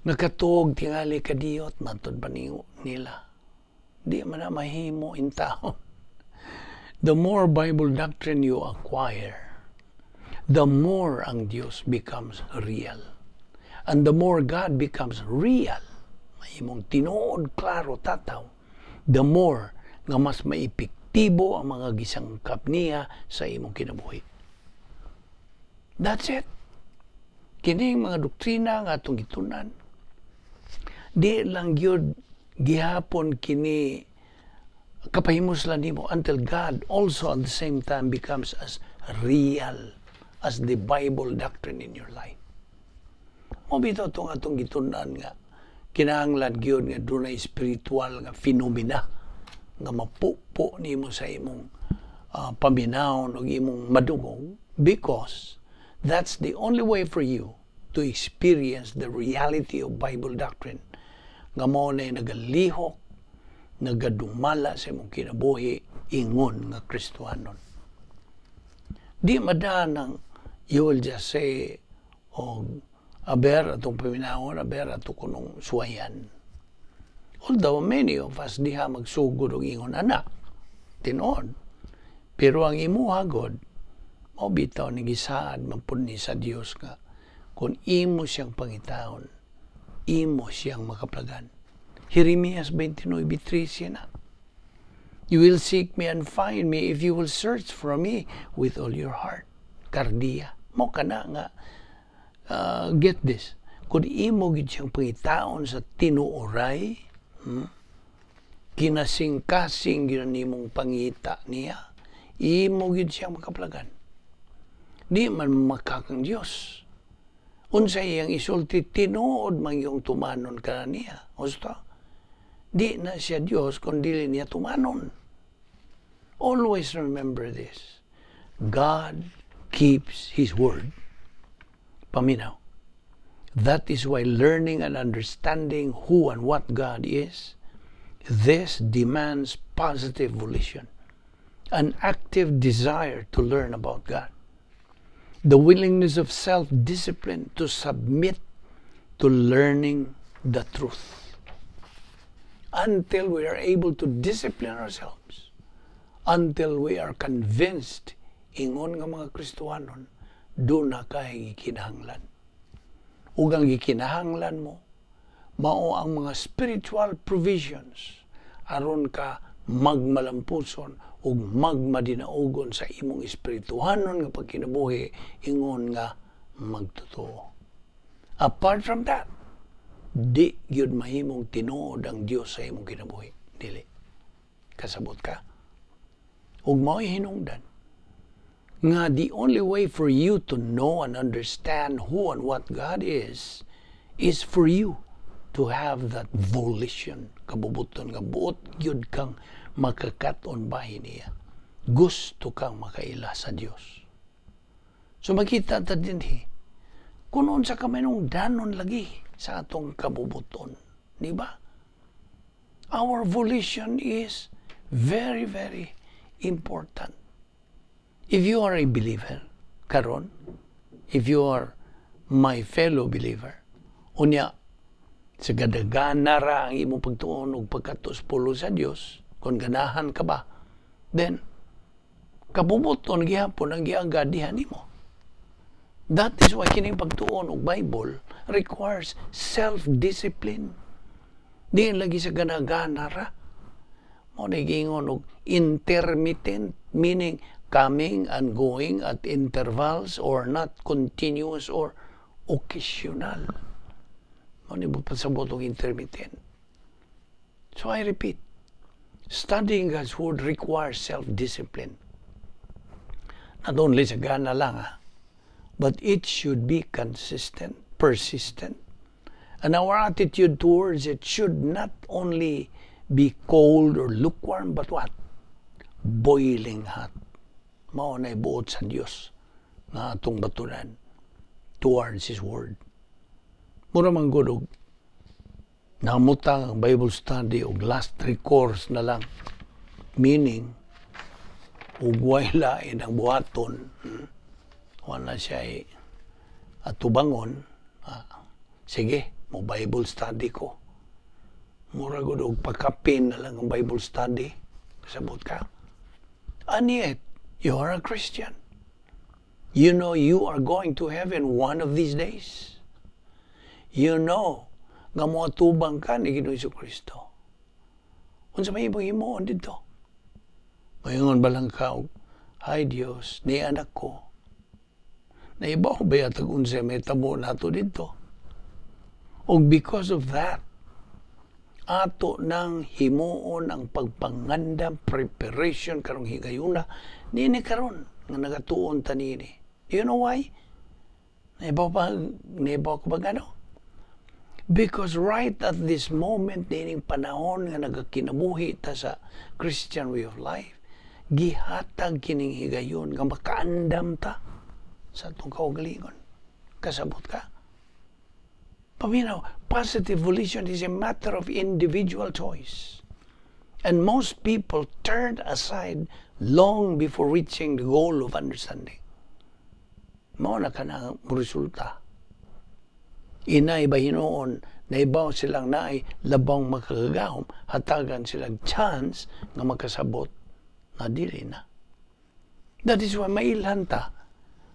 Nakatuog tingali kadiyot matud ba nila? Di man na mahimo in taon. The more Bible doctrine you acquire, the more ang Dios becomes real. And the more God becomes real, mahimong tinuod, klaro, tataw, the more nga mas maepektibo ang mga gisangkap niya sa imong kinabuhi. That's it. Kining mga doktrina nga atong gitunan, di lang gyud gihapon kini kapahimuslan nimo until God also at the same time becomes as real as the Bible doctrine in your life. Mao bitaw itong atong gitunan nga kinahanglan gyud nga dunay spiritual nga phenomena nga mapupo nimo sa imong paminawon ug imong madungog, because that's the only way for you to experience the reality of Bible doctrine nga mao na nagalihok, nagadumala sa imong kinabuhi ingon nga Kristohanon. Di madanang you will just say, "Oh, aber atong paminawon, aber ato kunong suwayan." Although many of us diha magsugod og ingon ana, tinuod. Pero ang imuha god, mao bitaw ni gisaad man pud ni sa Dios nga kung imo siyang pangitaon, imo siyang makaplagan. Jeremias 29:13 na. "You will seek me and find me if you will search for me with all your heart." Kardia. Mao kana nga, get this. Kung imo gid siyang pangitaon sa tinuoray, kinasing-kasing gyud nimong pangita niya, imo gid siyang makaplagan. Di man makakang Dios. Unsa iyang isulti, tinuod man yung tumanon ka niya. Husto? Di na siya Dios kung dili niya tumanon. Always remember this. God keeps His word. Paminaw. That is why learning and understanding who and what God is, this demands positive volition, an active desire to learn about God, the willingness of self-discipline to submit to learning the truth. Until we are able to discipline ourselves, until we are convinced, ingon nga mga Kristohanon, duna kay gikinahanglan. Ug ang gikinahanglan mo, mao ang mga spiritual provisions aron ka magmalampuson ug magmadinaugon sa imong espirituhanon nga pagkinabuhi ingon nga magtotoo. Apart from that, di gyud mahimong tinuod ang Dios sa imong kinabuhi. Dili. Kasabot ka? Ug mao'y hinungdan nga the only way for you to know and understand who and what God is for you to have that volition, kabubuton nga buot gyud kang makakat-on bahin niya. Gusto kang makaila sa Dios. So makita ta dinhi kung unsa ka danon lagi sa atong kabubuton, di ba? Our volition is very, very important. If you are a believer, karon, if you are my fellow believer, unya, sa gadagana ra ang imong pagtuon ug pagkatos pulo sa Dios, kung ganahan ka ba, then kabubuton gihapon ang giagad diha nimo. That is why kining pagtuon og Bible requires self-discipline. Di lagi sa ganagana ra. Mao na giingon og intermittent, meaning coming and going at intervals or not continuous or occasional. Mao ni pasabot og intermittent. So I repeat, studying God's Word requires self-discipline. Not only sa gana lang, ha, but it should be consistent, persistent. And our attitude towards it should not only be cold or lukewarm, but what? Boiling hot. Mao na buot sa Dios nga atong batunan towards His Word. Mura man gud og namutang ang Bible study og last recourse na lang. Meaning, ug way lain ang buhaton, wala siya atubangon, sige, mo Bible study ko. Mura gud og pagkapin na lang ang Bible study. Kasabot ka? And yet, you are a Christian. You know you are going to heaven one of these days. You know nga moatubang ka ni Ginoong Kristo. Unsa may imong himuon dito? Moingon ba lang ka og, "Hay Dios, ni anak ko." Naibaw ba yatag unsa may tabo nato dito? Og because of that, ato nang himuon ang pagpangandam, preparation karong higayuna nini karon nga nagatuon ta nini. Do you know why? Naibaw pa, naibaw ko ba gano? Because right at this moment, nining panahon nga nagakinabuhi ta sa Christian way of life, gihatag kining higayon nga makaandam ta sa atong kaugalingon. Kasabot ka? Paminaw, positive volition is a matter of individual choice. And most people turn aside long before reaching the goal of understanding. Mao na kanang resulta. Inay ba hinuon, naibaw silang naay labang makagagahom, hatagan silang chance nga makasabot na dili na. That is why mailhan ta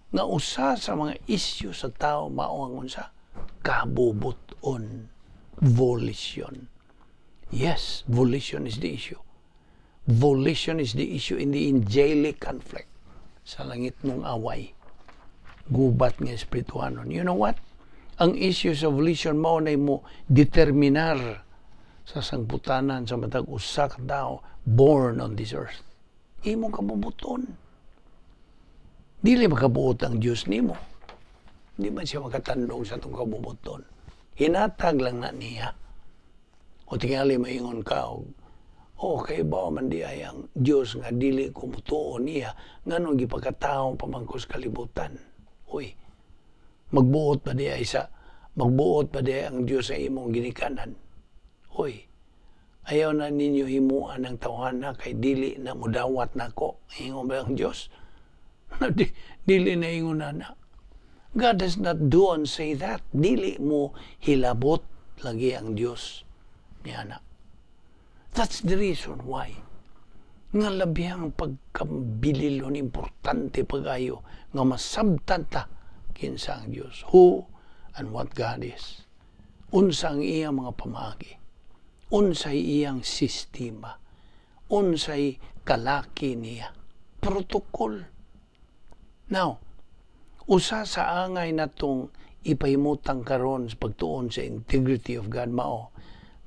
nga usa sa mga issue sa tao mao ang unsa? Kabubuton. Volition. Yes, volition is the issue. Volition is the issue in the angelic conflict sa langit nung away. Gubat nga espirituhanon. You know what? Ang issue sa volition mao na mo determinar sa sangputanan sa matag usa ka tawo born on this earth. Imo kabubuton. Dili makabuot ang Dios nimo. Di man siya makatandong sa atong kabubuton. Hinatag lang na niya. O tingali maingon ka, og, "Oh, kay ba man di ay ang Dios nga dili ko mutuo niya, nganong gipakatao pa man ko sa kalibutan?" Uy, magbuot ba di ay ang Dios sa imong ginikanan? Uy, ayaw na ninyo himuan ang tawhana kay dili na mudawat nako. Ingon ba ang Dios? Dili na ingon na na. God does not do and say that. Dili mo hilabot lagi ang Dios niya na. That's the reason why nga labihang pagkabililon, importante pag-ayo nga masabtan ta kinsa ang Dios, who and what God is, unsa ang iyang mga pamaagi, unsay iyang sistema, unsay kalaki niya, protocol. Now, usa sa angay natong ipahimutang karon sa pagtuon sa integrity of God mao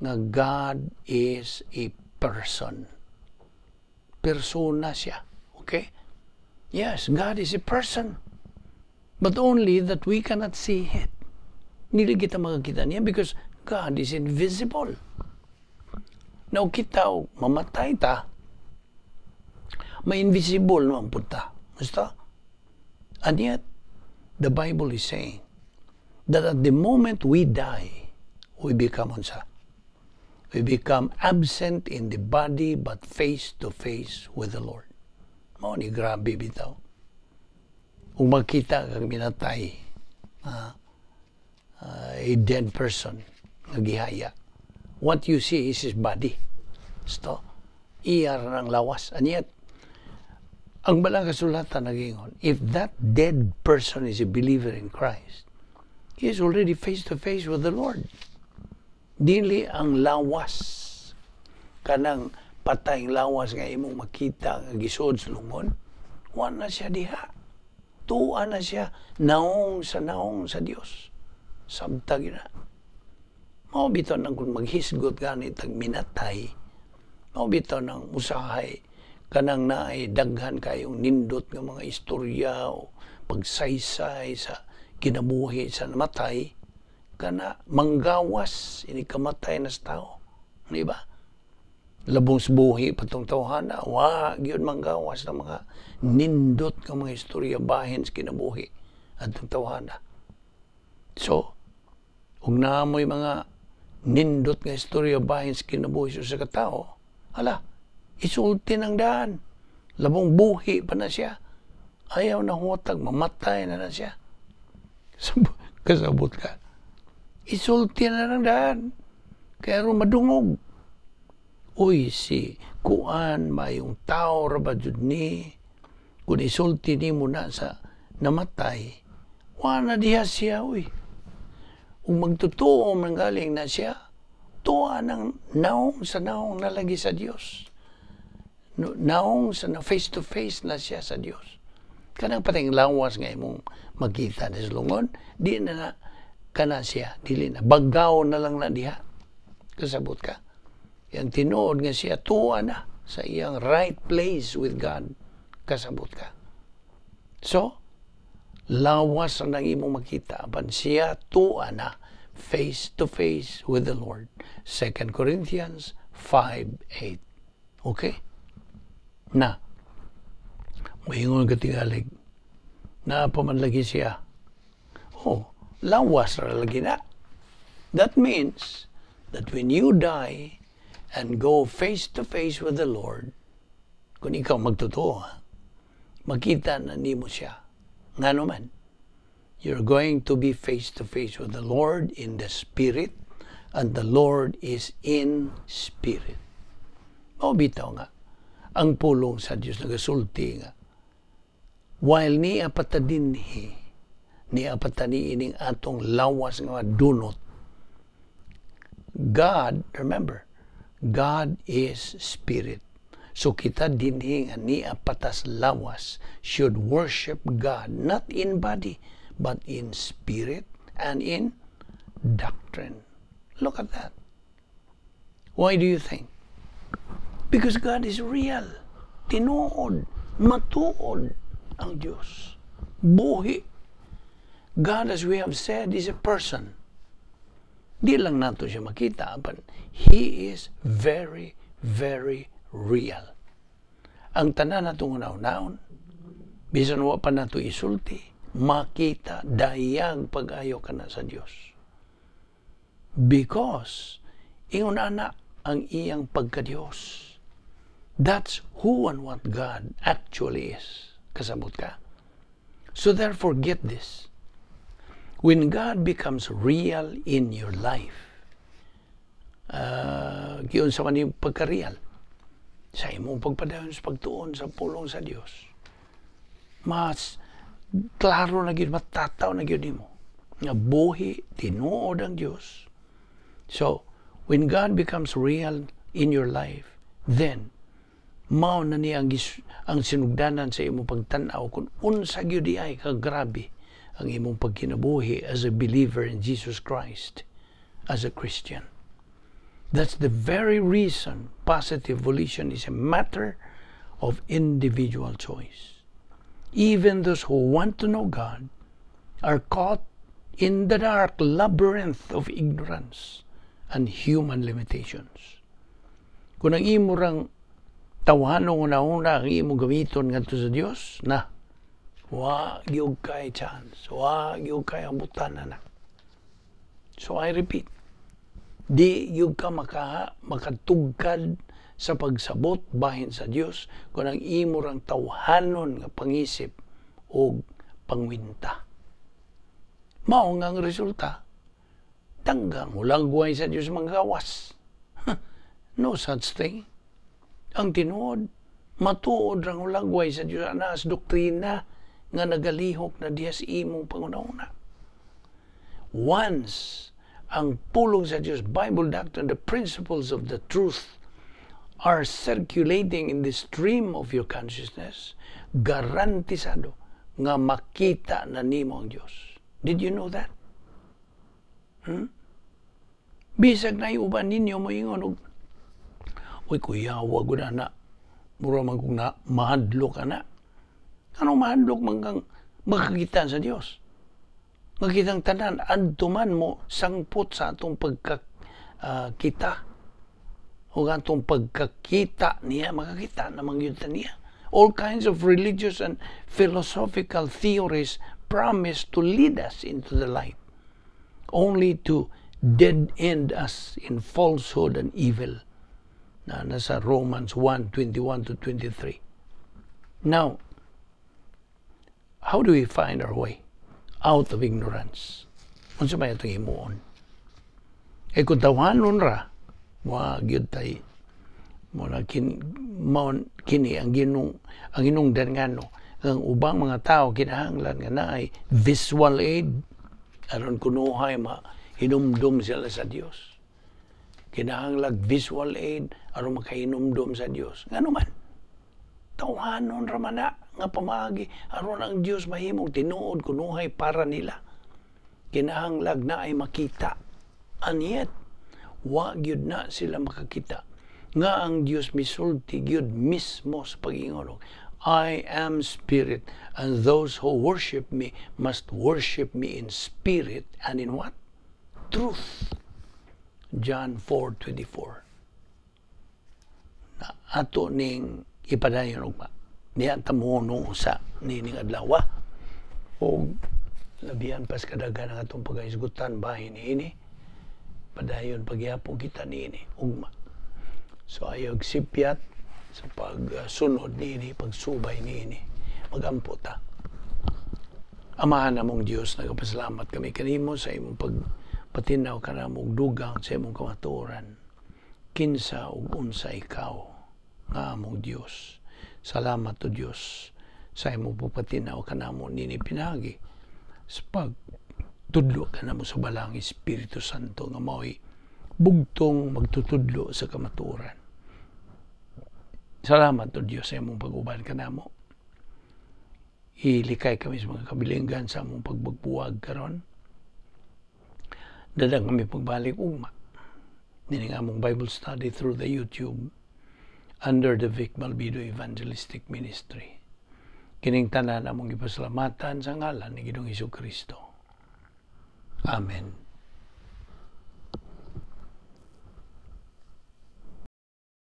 nga God is a person. Persona siya. Okay? Yes, God is a person. But only that we cannot see it. Dili kita makakita niya because God is invisible. Now kita, mamatay ta, may invisible naman pud ta. Basta? And yet, the Bible is saying that at the moment we die, we become unsa? We become absent in the body but face to face with the Lord. Mao ni grabe bitaw. Kung makita kang minatay, a dead person nga gihaya, what you see is his body. So, iya ng lawas. And yet, ang balang kasulatan nagingon, if that dead person is a believer in Christ, he is already face to face with the Lord. Dili ang lawas kanang Patay lawas nga imong makita nga gisod sa lungon, wa na siya diha. Tuwa na siya naong sa Dios. Sabta gyud na. Mao bitaw nang kung maghisgot gani tag minatay, mao bitaw nang usahay kanang naay daghan kayong nindot nga mga istorya o pagsaysay sa kinabuhi sa namatay, kana manggawas ini kamatay na sa tao. Di ba? Labong sa buhi patong tawhana, wa gyud manggawas ng mga nindot nga mga istorya bahin sa kinabuhi atong tawhana. So, ug naamoy mga nindot nga istorya bahin sa kinabuhi sa usa ka tawo, hala, isulti ng daan. Labong buhi pa na siya. Ayaw na huwatag, mamatay na na siya. Kasabot ka. Isulti na ng daan. Kaya ron madungog. Uy, si kuan, mayong tao ra ba jud ni? Kung isulti ni mo na sa namatay, wa na diha siya, uy. Kung magtotoo man galing na siya, tuwa ng naong sa naong nalagi sa Dios. No, naong sa na face to face na siya sa Dios. Kanang patayng lawas nga imong makita sa lungon, di na na kana siya, dili na. Bagaw na lang na diha. Kasabot ka. Yang tinuod nga siya, tuwa na sa iyang right place with God. Kasabot ka. So, lawas ang nang imong makita, apan siya tuwa na face to face with the Lord. 2 Corinthians 5:8. Okay? Na, moingon ka tingalig, naa pa man lagi siya. Oh, lawas ra lagi na. That means that when you die and go face to face with the Lord, kung ikaw magtotoo, ha, makita na nimo siya. Ngano man, you're going to be face to face with the Lord in the Spirit, and the Lord is in Spirit. Mao bitaw nga, ang pulong sa Dios nagasulti nga, while niya patadinhi, niya patani ining atong lawas nga dunot, God, remember, God is Spirit. So kita dinhi nga niya patas lawas should worship God not in body but in spirit and in doctrine. Look at that. Why do you think? Because God is real. Tinuod, matuod ang Diyos. Buhi. God, as we have said, is a person. Di lang nato siya makita, but He is very, very real. Ang tanan natong una-unaon, bisan wa pa nato isulti, makita, dayag pag-ayo ka na sa Dios. Because, ingon ana ang iyang pagka-Diyos. That's who and what God actually is. Kasabot ka? So therefore, get this. When God becomes real in your life, giunsa man yung pagka-real, sa imong pagpadayon sa pagtuon sa pulong sa Dios, mas klaro na gyud, matataw na gyud nimo nga buhi, tinuod ang Dios. So, when God becomes real in your life, then mao na niya ang sinugdanan sa imong pagtan-aw kung unsa gyud ay kagrabe ang imong pagkinabuhi as a believer in Jesus Christ, as a Christian. That's the very reason positive volition is a matter of individual choice. Even those who want to know God are caught in the dark labyrinth of ignorance and human limitations. Kung ang imo rang tawhanong una-una ang imong gamiton ngadto sa Dios, na wa gyud kay chance, wa gyud kay abutan na. So I repeat, di gyud ka makatugkad sa pagsabot bahin sa Dios kung ang imo rang tawhanon nga pangisip og pangwinta. Mao nga ang resulta, tanggang hulagway sa Dios manggawas. No such thing. Ang tinuod, matuod rang hulagway sa Dios anas doktrina nga nagalihok na diha sa imong panguna-una. Once ang pulong sa Dios, Bible doctrine, the principles of the truth are circulating in the stream of your consciousness, garantisado nga makita na nimo ang Dios. Did you know that? Hmm? Bisag na uban ninyo moingon og, "Uy, kuya, wag na na. Mura man kung na, mahadlok ka na." Anong mahadlok man kang makakita sa Dios? Nga kitang tanan, adto man mo sangpot sa atong pagkakita. O atong pagkakita niya, makakita namang yun ta niya. All kinds of religious and philosophical theories promise to lead us into the light, only to dead end us in falsehood and evil. Na nasa Romans 1:21 to 23. Now, how do we find our way out of ignorance? Unsa may atong himuon? Eh kung tawhanon ra, wa gyud tay mo na kin mao kini ang ginung ang hinungdan ngano ang ubang mga tao kinahanglan nga naay visual aid aron kunuhay ma hinumdum sila sa Dios. Kinahanglan visual aid aron makahinumdum sa Dios. Ngano man? Tawhanon ra man na nga pamaagi aron ang Dios mahimong tinuod kunuhay para nila. Kinahanglan na ay makita. And yet, wa gyud na sila makakita nga ang Dios misulti gyud mismo sa pag-ingon, "I am spirit, and those who worship me must worship me in spirit and in" what? "Truth." John 4:24. Na ato ning ipadayon ugma. Niya tamono sa nining adlaw. O labihan pas kadaghan ang atong pagahisgutan bahin niini. Padayon pagyapon kita niini ugma. So ayaw sipyat sa pagsunod niini, pagsubay niini. Magampo ta. Amahan namong Dios, nagapasalamat kami kanimo sa imong pagpatinaw kanamo og dugang sa imong kamatuoran. Kinsa ug unsa ikaw nga among Dios. Salamat o Dios sa imong pagpatinaw kanamo nini pinagi sa pagtudlo kanamo sa Balaang Espiritu Santo nga mao'y bugtong magtutudlo sa kamatuoran. Salamat o Dios sa imong pag-uban kanamo. Ilikay kami sa mga kabilinggan sa among pagbagbuwag karon. Dadang kami pagbalik ugma. Nining among Bible study through the YouTube under the Vic Malvido Evangelistic Ministry. Kining tanan among ipasalamatan sa ngalan ni Ginoong Hesus Kristo. Amen.